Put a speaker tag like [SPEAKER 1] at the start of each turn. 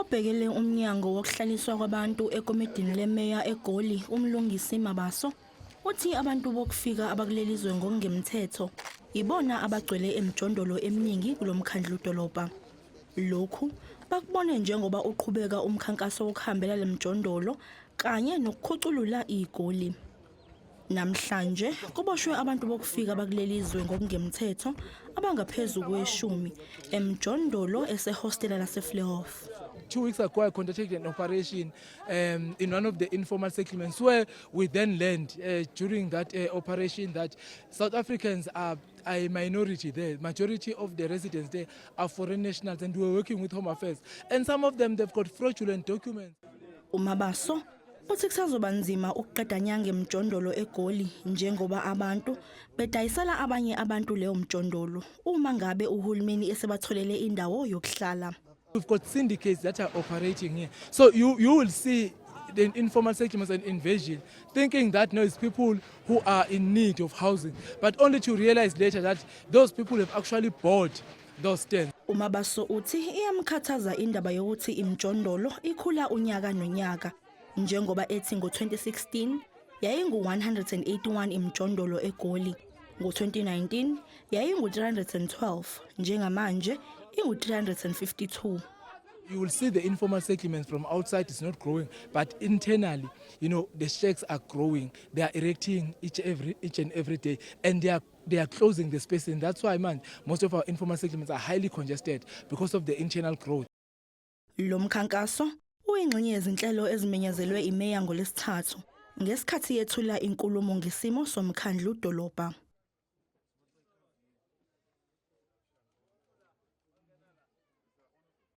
[SPEAKER 1] Obhekele umnyango wokuhlaliswa kwabantu ekomidini lemeya eGoli, uMlungisi Mabaso, uthi abantu bokufika abakuleli zwe ngokungemthetho ibona abagcwele emijondolo eminingi kulo mkhandlu dolobha. Lokhu bakubone njengoba uqhubeka umkhankaso wokuhambela le mjondolo kanye nokukhuculula iGoli. Namhlanje kuboshwe abantu bokufika bakuleli zwe ngokungemthetho abangaphezu kweshumi emjondolo esehostela laseFleurhof.
[SPEAKER 2] 2 weeks ago, I conducted an operation in one of the informal settlements where we then learned during that operation that South Africans are a minority there. Majority of the residents there are foreign nationals, and we're working with Home Affairs. And some of them, they've got fraudulent documents.
[SPEAKER 1] UMabaso uthi kusazoba nzima ukuqeda nya ngemjondolo eGoli njengoba abantu bedayisela abanye abantu leyo mjondolo uma ngabe uhulumeni esebatholele indawo yokuhlala.
[SPEAKER 2] We've got syndicates that are operating here. So you will see the informal settlements and invasion, thinking that no, it's people who are in need of housing, but only to realize later that those people have actually bought those stands.
[SPEAKER 1] UMabaso uthi iyamkhathaza indaba yokuthi imjondolo ikhula unyaka nonyaka njengoba ethi ngo-2016 yayingu-181 imjondolo eGoli, ngo-2019 yayingu-312, njengamanje ingu-352.
[SPEAKER 2] You will see the informal settlements from outside is not growing, but internally, the shacks are growing. They are erecting each and every day, and they are closing the space. And that's why, man, most of our informal settlements are highly congested because of the internal growth.
[SPEAKER 1] Lo mkhankaso uyingxenye yezinhlelo ezimenyezelwe imeya ngoLwesithathu ngesikhathi yethula inkulumo ngesimo somkhandlu dolobha.